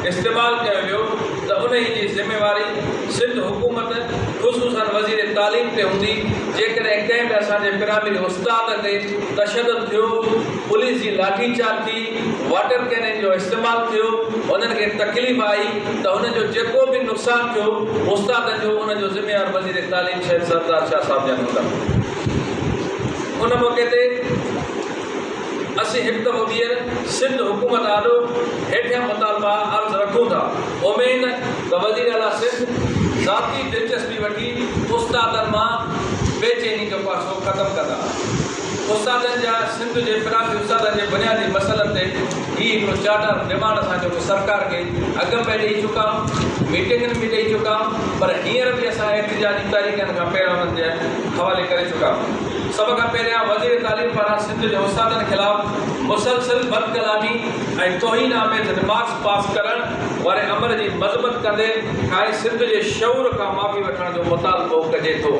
استعمال ڪيو ويو ته انهي جي ذميواري سنڌ حڪومت خصوصا وزير تعليم تي هوندي، جيڪڏهن ڪنهن به اسان جي پرائمري استاد تي تشدد ٿيو، پوليس جي لاٺي چارج ٿي، واٽر ڪينن جو استعمال ٿيو، انهن کي تڪليف آئي ته ان جو جيڪو به نقصان ٿيو استادن جو ان جو ذميوار وزير تعليم سيد سردار شاهه صاحب جن هوندا. ان موقعي تي اسين هڪ دفعو ٻيهر سنڌ حڪومت آڏو هيٺيان مطالبا عرض رکون ٿا. اميد ته وزيراعليٰ سنڌ ذاتي دلچسپي وٺي استادن مان بيچيني جو پاسو ختم ڪندا. استادن جا سنڌ جي پرائمري استادن جي بنيادي مسئلن تي هي هڪڙو چارٽر آف ڊمانڊ اسان جيڪو سرڪار کي اڳ ۾ ڏئي چڪا آهيون، ميٽنگن ۾ ڏئي چڪا آهيون پر هينئر به اسان احتجاجي تحريڪن کان پهريان انهن جي حوالي ڪري چڪا آهيون. سڀ کان پهريان وزير تعليم پاران سنڌ جي استادن خلاف مسلسل بدڪلامي ۽ توهين آميز رمارڪس پاس ڪرڻ واري عمل جي مذمت ڪندي کانئس سنڌ جي شعور کان معافي وٺڻ جو مطالبو ڪجي ٿو.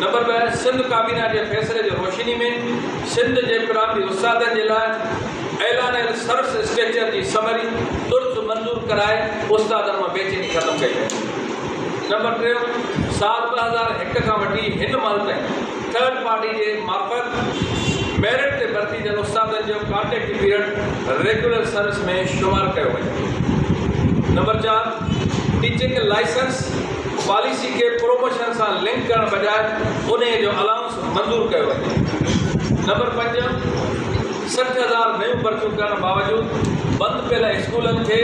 نمبر 2، سنڌ ڪابينا جي فيصلي جي روشني ۾ سنڌ جي پرائمري استادن جي لاء اعلانيل سروس اسٽرڪچر جي سمري ترت منظور ڪرائي استادن مان بيچيني ختم ڪئي وڃي. نمبر ٽيون، سال 2001 کان وٺي هن مهل تائين ٿرڊ پارٽي جي معرفت ميرٽ تي ڀرتي ٿيل استادن جو ڪانٽريڪٽ پيريڊ ريگيولر سروس ۾ شمار ڪيو وڃي. نمبر چار، ٽيچنگ لائسنس پاليسي کي پروموشن سان لنڪ ڪرڻ بجاء انهيء جو الائونس منظور ڪيو وڃي. نمبر پنج، 60,000 نيون ڀرتيون ڪرڻ باوجود بند پيل اسڪولن کي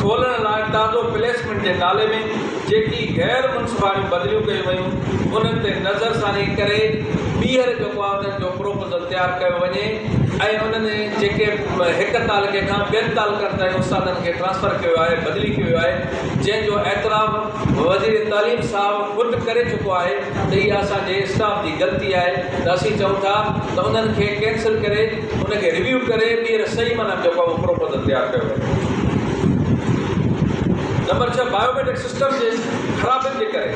کولڻ لاء تازو پليسمينٽ جي نالي ۾ جيڪي غير منصفاڻيون بدليون ڪيون ويون انهن تي نظرثاني ڪري ٻيهر جيڪو آهي انهن جو پروپوزل تيار ڪيو وڃي ۽ انهن جيڪي هڪ تعلقي کان ٻين تعلقن تائين استادن کي ٽرانسفر ڪيو ويو آهي بدلي ڪيو ويو آهي جنهن جو اعتراف وزير تعليم صاحب خود ڪري چڪو آهي ته اها اسان جي اسٽاف جي غلطي آهي ته اسين چئون ٿا ته انهن کي ڪينسل ڪري ان کي ريويو ڪري ٻيهر صحيح معنيٰ ۾ جيڪو آهي اهو پروپوزل تيار ڪيو وڃي. نمبر 6 بايوميٽرڪ سسٽم جي خرابين جي ڪري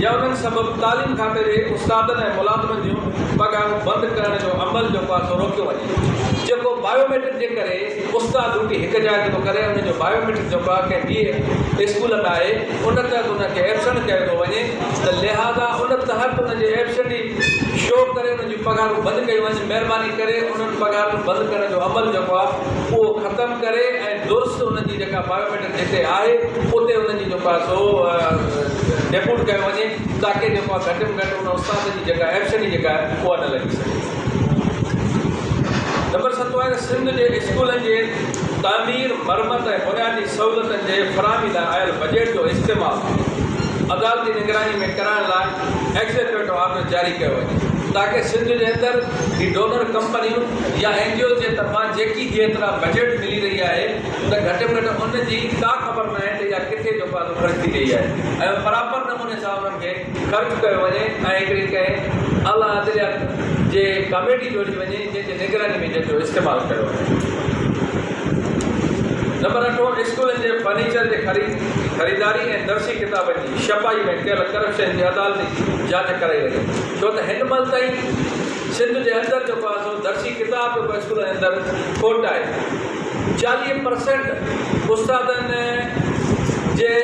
يا انهن سبب تعليم کاتي جي استادن ۽ ملازمن جون پگهارون بند ڪرڻ جو عمل جيڪو آهي سو روڪيو وڃي جيڪو بايوميٽرڪ جي ڪري استاد ڊيوٽي هڪ جاء تي ٿو ڪري ان جو بايوميٽرڪ جيڪو آهي ڪنهن ٻئي اسڪول ۾ آهي ان تحت ان کي ايبسنٽ ڪيو ٿو وڃي ته لهٰذا ان تحت ان جي ايبسنٽي شو ڪري انهن جون پگهارون بند ڪيون وڃن مهرباني ڪري انهن پگهارن بند ڪرڻ جو عمل جيڪو آهي اهو ختم ڪري ۽ درست انهن جي جيڪا بايوميٽرڪ جتي آهي اتي انهن جي جيڪو آهي سو ڊيپوٽ ڪيو وڃي تاڪه جيڪو آهي گهٽ ۾ گهٽ ان استاد جي جيڪا ايبسنٽي جيڪا آهي اها نه لڳي سگهي. نمبر ستون آهي ته سنڌ جي اسڪولن جي تعمير، مرمت ۽ بنيادي سهولتن جي فراهمي لاء آيل بجيٽ جو استعمال عدالتي نگراني ۾ ڪرائڻ لاء ايگزيڪيوٽو آرڊر جاري ڪيو وڃي تاڪه سنڌ جي اندر هي ڊونر ڪمپنيون يا اين جي اوز جي طرفان جيڪي هي ايترا بجيٽ ملي رهي آهي ته گهٽ ۾ گهٽ ان جي ڪا خبر ناهي ته اها ڪٿي جو پئسو خرچ ٿي رهي آهي ۽ پراپر نموني سان انهن کي خرچ ڪيو وڃي ۽ هڪڙي ڪنهن اعليٰ عدليه جي ڪميٽي جوڙي وڃي جنهن جي نگراني ۾ جنهن جو استعمال ڪيو وڃي. نمبر اٺون، اسڪولن جي فرنيچر جي خريداري ۽ درسي ڪتابن جي ڇپائي ۾ ڪيل ڪرپشن جي عدالتي جاچ ڪرائي وڃي ڇو ته هن مهل تائين سنڌ جي اندر جيڪو آهي سو درسي ڪتاب جيڪو اسڪولن جي اندر کوٽ آهي. 40 پرسينٽ استادن جي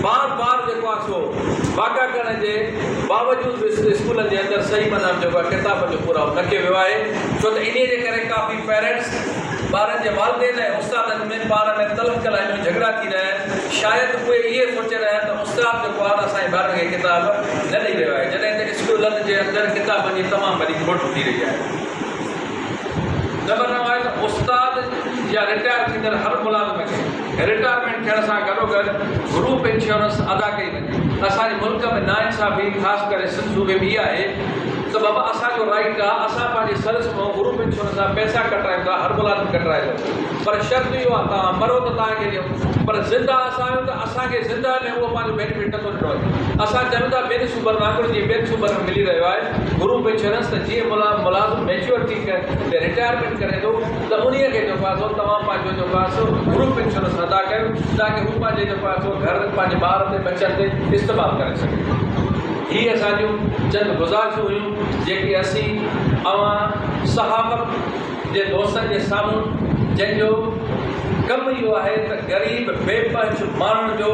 بار بار جيڪو آهي سو واڪا ڪرڻ جي باوجود به اسڪولن جي اندر صحيح معنيٰ ۾ جيڪو آهي ڪتابن جو پورائو نه ڪيو ويو آهي ڇو ته انهي جي ڪري ڪافي پيرنٽس ٻارن جي والدين ۽ استادن ۾ پاڻ ۾ تلخ ڪلاميون جهڳڙا ٿي رهيا آهن شايد اهي اهي سوچي رهيا آهن ته استاد جيڪو آهي اسان جي ٻارن کي ڪتاب نه ڏئي رهيو آهي جڏهن ته اسڪولن جي اندر ڪتابن جي تمام وڏي کوٽ ٿي رهي آهي. نمبر 9 آهي ته استاد يا رٽائر ٿيندڙ هر ملازم کي رٽائرمينٽ ٿيڻ سان گڏوگڏ گروپ انشورنس ادا ڪئي وڃي. اسان جي ملڪ ۾ ناانصافي خاص ڪري سنڌ صوبي ۾ اها آهي ته بابا اسان جو رائيٽ آهي اسان پنهنجي سروس مان گروپ انشورنس جا پئسا ڪٽرايون ٿا هر ملازم ڪٽرائي ٿو پر شرط اهو آهي توهان مرو ته توهان کي ڏيون پر زنده اسان آهيون ته اسان کي زنده ۾ اهو پنهنجو بينيفٽ نٿو ڏنو وڃي. اسان چاهيون ٿا ٻين صوبن وانگر جيئن ٻين صوبن ۾ ملي رهيو آهي گروپ انشورنس ته جيئن ملازم ميچوئر ٿي ڪري رٽائرمينٽ ڪري ٿو ته انهيء کي جيڪو آهي سو توهان پنهنجو جيڪو آهي سو گروپ انشورنس ادا ڪيو تاڪه هو پنهنجي جيڪو آهي سو گهر پنهنجي ٻار تي ٻچن تي استعمال ڪري سگهي. هي اسان جون چند گذارشون هيون جيڪي اسين اوهان صحافت جي دوستن جي سامهون جنهن جو. ڪم اهو آهي ته غريب بي پهچ ماڻهن جو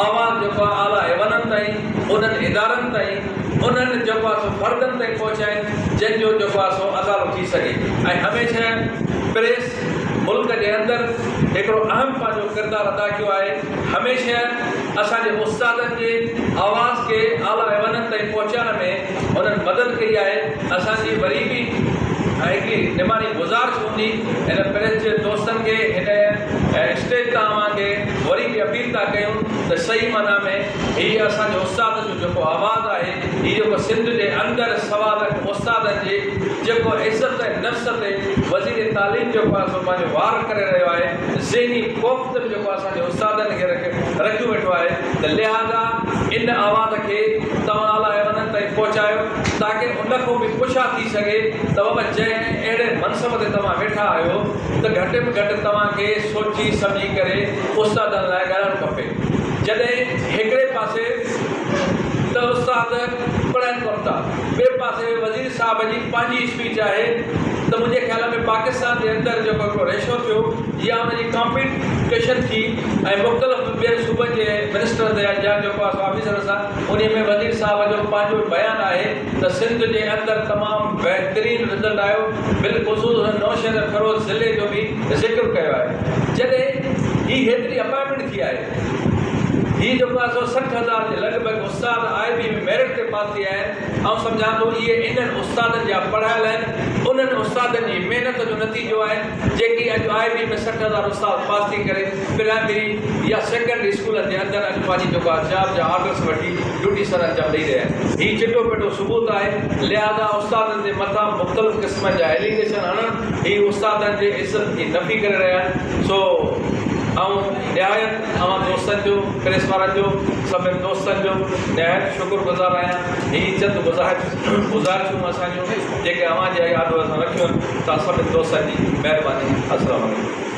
آواز جيڪو آهي اعليٰ ايوانن تائين، انهن ادارن تائين، انهن جيڪو آهي سو فردن تائين پهچائين جن جو جيڪو آهي سو ازالو ٿي سگهي ۽ هميشه پريس ملڪ جي اندر هڪڙو اهم پنهنجو ڪردار ادا ڪيو آهي هميشه اسان جي استادن جي آواز کي اعليٰ ايوانن تائين پهچائڻ ۾ هنن مدد ڪئي آهي اسان جي وري به هڪڙي نماڻي گذارش هوندي هن پريس جي دوستن کي هن اسٽيج تان اوهان کي وري به اپيل ٿا ڪيون ته صحيح معنيٰ ۾ هي اسان جي استادن جو جيڪو آواز آهي هي جيڪو سنڌ جي اندر سوا لک استادن جي جيڪو عزت نفس تي وزير تعليم جيڪو آهي سو پنهنجو وار ڪري رهيو آهي ذهني ڪوفت به جيڪو اسان جي استادن کي رکيو ويٺو آهي ته لهٰذا ان آواز کي توهان اعليٰ ايوانن تائين پهچايو تاڪه ان کان به پڇا ٿي سگهي ته بابا جنهن اهڙي منصب تي توهان ويٺا آهيو ته گهٽ ۾ گهٽ توهان کي سوچي سمجهي ڪري استادن لاء ڳالهائڻ کپي. جڏهن هڪڙي پاسي ته استاد پڙهائين ڪونه ٿا ٻئي پاسي وزير صاحب جي پنهنجي اسپيچ آهي ته منهنجي خيال ۾ پاڪستان جي اندر جيڪو هڪڙو ريشو ٿيو يا ان جي ڪامپيٽيشن ٿي ۽ مختلف ٻين صوبن جي منسٽرن يا جيڪو آهي سو آفيسرن سان انهي ۾ وزير صاحب جو پنهنجو بيان آهي ته سنڌ جي اندر تمام بهترين رزلٽ آيو بالخصوص نوشهره فيروز ضلعي جو به ذڪر ڪيو آهي جڏهن هي هيتري اپائنٽمينٽ ٿي آهي هي جيڪو آهي سو 60 هزار جي لڳ ڀڳ استاد آء بي ۾ ميرٽ تي پاس ٿي آيا آهن آئون سمجهان ٿو اهي انهن استادن جا پڙهايل آهن انهن استادن جي محنت جو نتيجو آهن جيڪي اڄ آء بي ۾ 60 هزار استاد پاس ٿي ڪري پرائمري يا سيڪنڊري اسڪولن جي اندر اڄ پنهنجي جيڪو آهي جاب جا آرڊرس وٺي ڊيوٽي سرانجام ڏئي رهيا آهن. هي چٽو پٽو ثبوت آهي. لهٰذا استادن جي مٿان مختلف قسمن جا ايليگيشن هڻڻ هي استادن جي عزت جي نفي ڪري رهيا آهن. سو آئون نهايت اوهان دوستن جو، پريس وارن جو، سڀني دوستن جو نهايت شڪر گذار آهيان. هي چند گذارشون اسان جون جيڪي اوهان جي آڏو اسان رکيون آهن. توهان سڀني دوستن جي مهرباني. السلام عليڪم.